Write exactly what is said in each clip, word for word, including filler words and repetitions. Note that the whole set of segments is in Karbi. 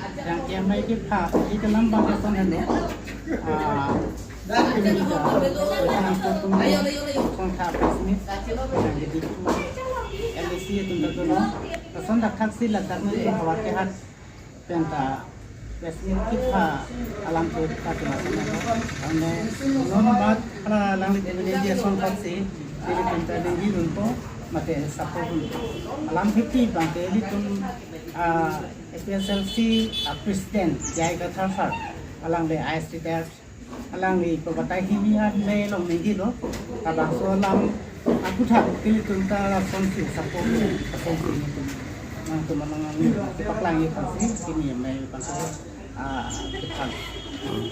Yang ke amei kepha, ike alam abang ason helo. Ah, kini ta, sang ko tum, sang tha press meet, yang ke ditu, L A C atum ta dolo. Ason dak thak si ladak ni havar kehat pen ta press meet kepha alam ko ta kena sana. Ane non bat hala alangli community ason thak si, nelitum ta ningje dunpo, mate support dunpo. Alam hiti abang ke ilitum, ah, A P S L C a president J I Kathar sir, alangli I S T ter, alangli ko batai hini an me long ningje lo, labangso alam aputhak ilitum ta lasonsi support, lasonsi nelitum, nangtum manang nangtum paklang ye phansi, kini me phansi, ah, kephan.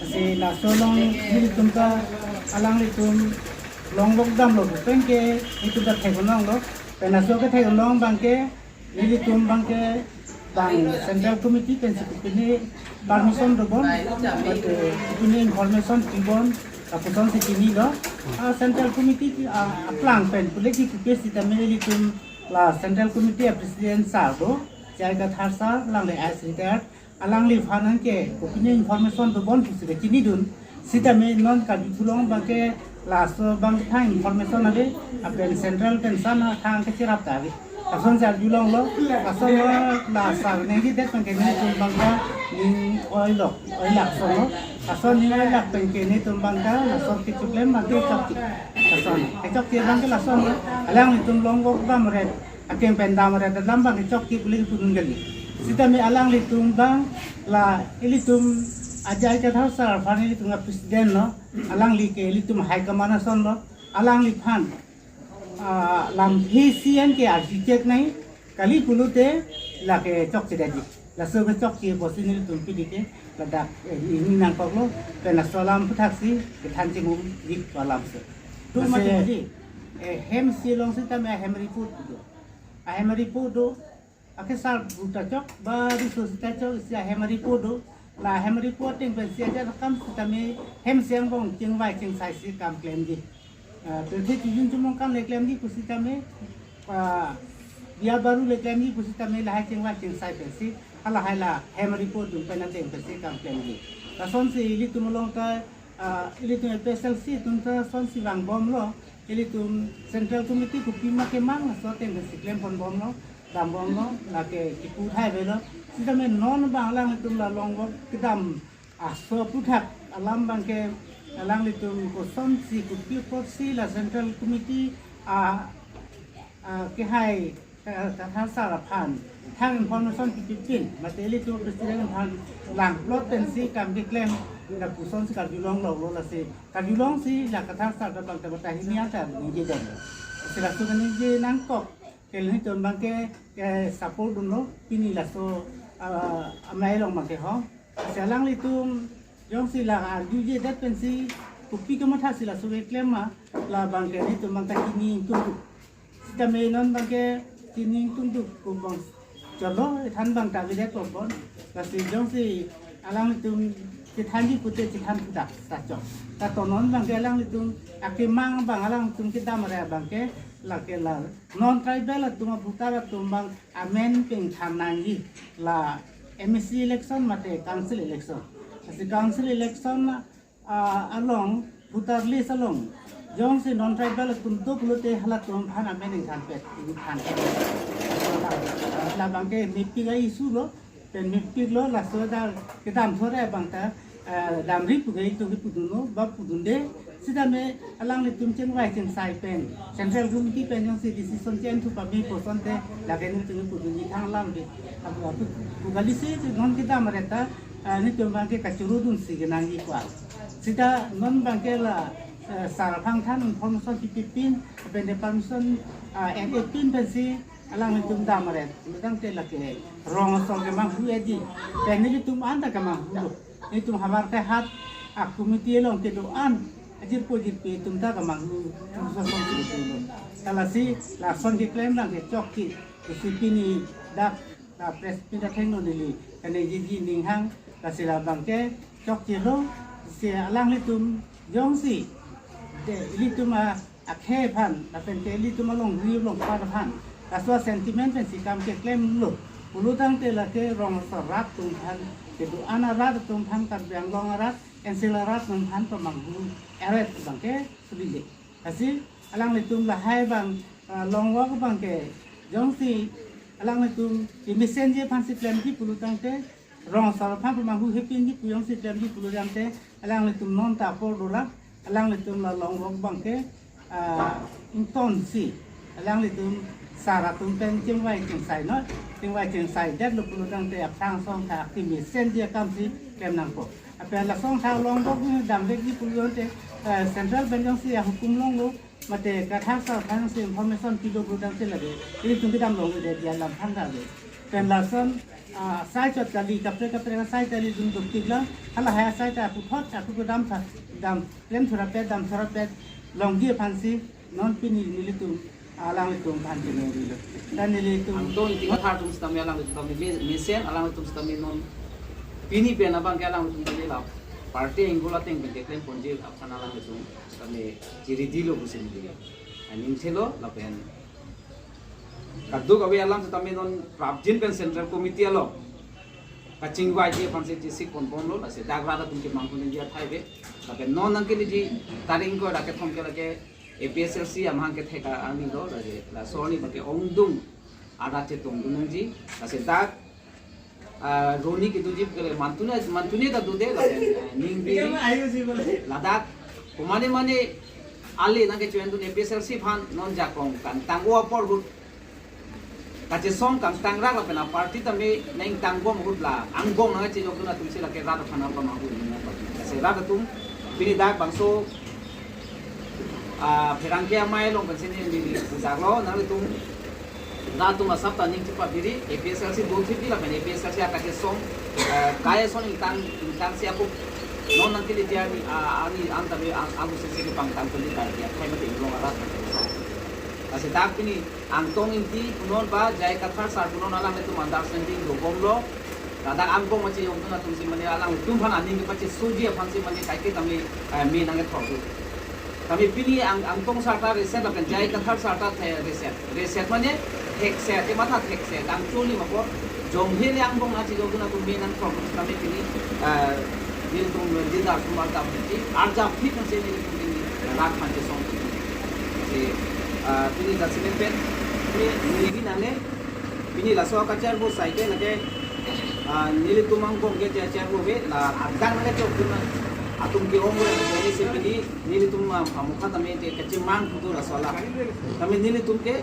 Lasi laso along ilitum ta alanglitum longvok damlo pen ke ilitum ta theklonglo, pen laso kethek along abang ke nelitum abang ke bang Central Committee pensi kopine permission dobom, mate kopine information pibom, lapuson si chinilo. Ah, Central Committee, ah, aplang pen pule ke kopi sitame ilitum la Central Committee a president sir do, J I Kathar sir, alangli I S T ter, alangliphan ke kopine information dobom pusi ke chinidun. Sitame non kadu thulong abang ke laso abang thang information ave, lapen central pen san thang ke cherap ta ave. Lason si arjulonglo, lason lo la sir ningjedet pen ke nelitum abang ke ning oilok, oilak ason lo. Lason ning oilak pen ke nelitum abang ke lason kechoklem abang ke chokche. Lason, kechokche abang ke lason lo. Alanglitum longvok damret, akeng pen damret alam abang ke chokche pule pudun kali. Sitame alanglitum abang la ilitum a J I Kathar sir aphan ilitum a president lo, alangli ke ilitum high command ason lo, alangliphan, ah, lamthe si an ke arju chek nai, kali pulote lake chokchedetji. Laso kechokche apotsi nelitum pini ke ladak, eh, ini nangkoklo, pen laso alam aputhak si kethan chimum dik alam se. Tu mati mati, eh, hem si along sitame hem report do. Ahem report do, akesar buta chok, ba riso sita chok, isi ahem report do. La hem report ateng pensi ajat akam sitame hem si angbong chingvai chingsai si kam klemji. Ah, pirthe chijun chumong kam le klemji pusitame, ah, biya baru le klemji pusitame lahai chingvai chingsai pensi, halahai la hem report dun pen ateng pensi kam klemji. Lasonsi ilitum along ta, ah, ilitum A P S L C atum ta lasonsi vangbomlo, ilitum Central Committee kopima kemang laso ateng pensi klemponbomlo, dambomlo, lake kipu thai avelo. Sitame non abang alanglitum la longvok kedam aso aputhak alam abang ke alanglitum kosonsi kopi apotsi la Central Committee a, a kehai, eh, Kathar sir aphan thang information kipipin, mate ilitum president aphan langplot pensi kam keklem, lapusonsi karjulonglo, lo lasi karjulongsi la Kathar sir ta abang ta batai hini an ta ningjedetlo. Si laso kaningje nangkok ke nelitum abang ke, ke support dunlo, pini laso, ah, amei along abang ke ho. Si alanglitum jongsi la arjujedet pensi kopi kamatha si laso keklem ma, labang ke nelitum abang ta chini ingtungduk. Sitame non abang ke chini ingtungduk ko abang cholo, ethan abang ta avedet ko bon. Lasi jongsi alanglitum chethanji pute chethan pudak ta chok. Ta to non abang ke alanglitum akemang abang alanglitum kedam area abang ke lake la non tribal atum a voter atum abang amen pengthan nangji la M A C election mate council election. Lasi council election, ah, along voter list along jongsi non tribal atum do pulote halatum aphan amen ingthanpet, ingthanpet. Labang ke mepik a-issue lo, pen mepiklo, laso ta kedam thore abang ta, eh, damri pu ke itum kepudunlo, ba pudunde, sitame alanglitum chingvai chingsai pen Central Committee pen jongsi decision chen thu pame pu asonte lake nelitum kepudunji thang alam de. Apu apu pu kali si non kedam area ta, eh, nelitum abang ke kachoro dunsi kenangji kwa. Sita non abang ke la, eh, sir aphan than information kipipin, pen de permission, ah, en epin pensi alanglitum dam area, nelitum te lake rong asong kemanghu edi. Pen nelitum an ta kemanghulo. Nelitum havar kehat a-committee along kedo-an ajirpo jirpi atum ta kemanghu, atum sosong si kedo lo. Ta lasi lason keklem abang ke chokche, si pini dak, ah, press meet athengno neli kaningjeji ning hang, lasi labang ke chokchelo, si alanglitum jongsi de ilitum a akhei aphan, lapen ke ilitum alongri alongpat aphan, laso a-sentiment pensi kam keklemlo. Pulo tangte lake rong asor rat atum aphan, kedo-an arat atum aphan, Karbi Anglong arat, N C L arat atum aphan pamanghu eret abangke sulilik. Lasi alanglitum lahai abang, ah, long walk abangke jongsi alanglitum kemesenji aphansi klemji pulo tangte, rong asor aphan pamanghu hepinji pu jongsi klemji pulo tangte, alanglitum non ta apor dolang, alanglitum la long walk abangke, ah, ingtonsi alanglitum sar atum pen chingvai chingsai non, chingvai chingsai detlo pulo tangte aphrang asong ta kemesenji akamsi klem nangpo. Lapen lason ta long walk damvekji pulo tangte, ah, central pen jongsi ahukum longlo, mate Kathar sar aphansi information pilo pulo tangte lake ilitum kedam longledet alam aphan ta ave. Lapen lason, ah, asai chot kali, kaprek kaprek asai kali dun duktik lang, halahai asai ta puthot aku kedam tha, dam klem thurapet, dam thurapet longji aphansi non pini nelitum, alanglitum aphan chiningri lo. Ta nelitum Angtong Ingti Kathar atum sitame alanglitum sitame me-, mesen, alanglitum sitame non pini pen abangke alanglitum sitame la party angle ateng pen keklem ponji aphan alanglitum sitame chiri dilo pusi nelitum. Aning thelo lapen kadokave alam sitame non prapjin pen Central Committee along kachingvaiji aphansi chesik ponbomlo, lasi dak rat atum kemang ponji athai ave. Lapen non nangkeleji tarik ingkoi ra kethom ke lake A P H L C amahang kethek arni lo, lasi laso arni abangke ongdung arat chetongdun nangji, lasi dak, ah, Roni kedoji ke mantune, mantune ta dode, lapen, eh, ning bi ladak komane mane ale nangkechoendun A P H L C aphan non jakong kangtang-o apor ahut kachesong kangtang rak lapen aparty tame nangtang bom ahut la angbong nangchejokdun atumsi lake rat aphan apamanghu nang apar. Lasi rat atum pini dak bangso, ah, pherangke amei along pensi neli pujaklo, nanglitum rat atum asap ta ning chepabiri, A P H L C do thip di lapen A P H L C akachesong, ah, kai ason ingtang, ingtangsi ako non nangkeleji arni, ah, arni an tame ang, ang sesi kepangtang peli karya, kai mate inglong arat nangchesong. Lasi dak pini Angtong Ingti punon ba J I Kathar sar punon alanglitum understanding dobomlo. Ladak angbong machejokdun atumsi mane alanglitum aphan aning kepachesoji aphansi mane kaike tame, eh, me nangkethokdun. Tame pini Ang, Angtong sar ta reset lapen J I Kathar sar ta the-, reset. Reset mane thekser, kematha thekser, dam choli mapor, jonghe le angbong nangchejokdun atum me nangthok, tame pini, eh, nelitum leader sumar ta pini, arjap phit nangsi nelitum pini, rat aphan chesong pini. Si, ah, pini jasemet pen, pini neli nangne, pini laso kacharbo sai ke lake, ah, nelitum angbong ke kacharbo ave, la adang nangkechokdun atum ke-ong le, neli si pini, nelitum, ah, amukha tame ke kachimang putu laso alam. Tame nelitum ke,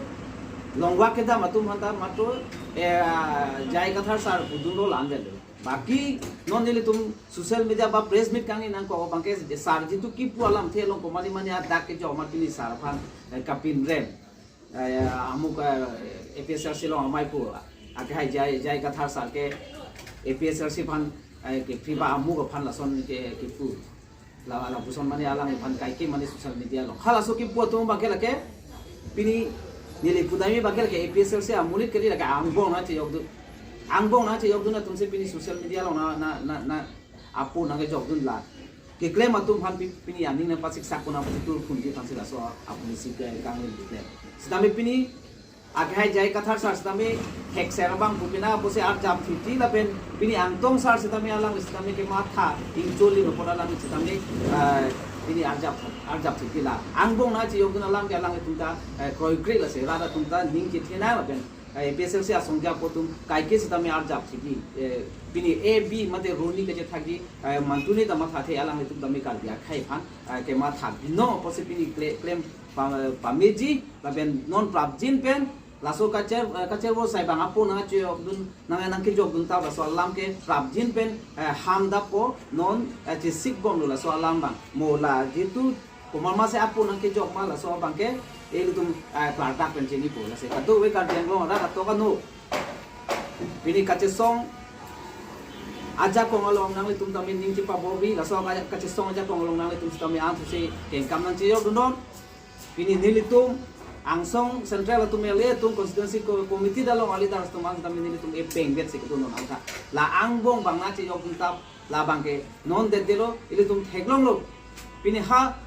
long walk kedam atum aphan ta matro, eh, ah, J I Kathar sar pudunlo la-an avelo. Baki non nelitum social media ba press meet kangni nangkok abangke sar jitu kipu alamthe along komane mane adak kejok amat pini sar aphan, eh, kapinrem. Eh, amuk, eh, A P H L C along amei pu. Akehai J I, J I Kathar sar ke A P H L C aphan, eh, kephri ba amuk aphan lason ke, kepu. La, lapuson mane alangliphan kaike mane social media along. Halaso kipu atum abangke lake pini neli pudami abangke lake A P H L C amonit kali lake angbong nangchejokdun. Angbong nangchejokdun atumsi pini social media along na, na, na, na apo nangkejokdun la. Keklem atum aphan pi-, pini aning nangpasiksak pon aphan tur phunji aphansi laso aponsi ke kangni keklem. Sitame pini akehai J I Kathar sar sitame thekser abang pu pina pusi arjap thiti lapen pini Angtong sar sitame alang sitame kematha ingcholi ropor alang sitame, eh, pini arjap, arjap thiti la. Angbong nangchejokdun alam ke alanglitum ta, eh, kroikre lasi rat atum ta ning chethenang lapen, eh, A P H L C asong japo atum kaike sitame arjap thiti, eh, pini A B mate Roni kachethakji, eh, mantune ta mathathe alanglitum tame Karbi akhei aphan, eh, kematha binong pusi pini kle-, klem pa-, pameji lapen non prapjin pen laso kachar, eh, kacharbo sai abang apo nangchejokdun, nang, nangkejokdun ta laso alam ke prapjin pen, eh, ham dapo non, eh, chesik bomlo laso alam abang. Mo la jitu komat masi apo nangkejok ma laso abangke ilitum, eh, klardak pen chinipo. Lasi kadokave Karbi Anglong arat atok ano pini kachesong ajakong along nanglitum tame ning chepabobi, laso ka-, kachesong ajakong along nanglitum sitame an thusi kengkam nangchejokdunnon. Pini nelitum angsong central atum L A atum constituency co-, committee along a-leaders atum an tame nelitum epeng bet si kedo non angka. La angbong abang nangchejokdun ta labangke non detdetlo ilitum theklonglo. Pini ha,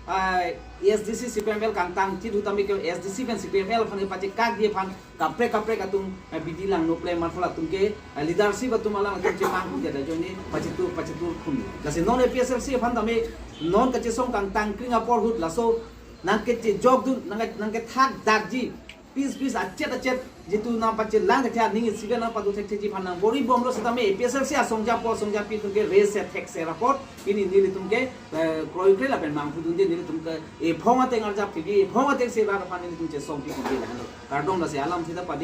ai, ASDC CPML kangtang chit ahut tame ke ASDC pen CPML aphan pachekak ji aphan kaprek kaprek atum, eh, bidi langno ple marful atum ke, eh, leadership atum alang atum chemang pu jada joine pachetur pachetur khun. Lasi non APHLC aphan tame non kachesong kangtang kring apor ahut laso nangkechejokdun, nang, nangkethak dakji piece piece achet achet jitu nangpachelang thekthe aning isiben nangpadu thektheji aphan nangbor-i bomlo setame APHLC asongja po asongjapi atum ke rese thekse rapot pini nelitum ke, eh, kroikre lapen mangpudunde nelitum ke ephong ateng arjap thekji ephong ateng se rat aphan nelitum chesongpi ponji lahenlo. Kardom lasi alam sita padi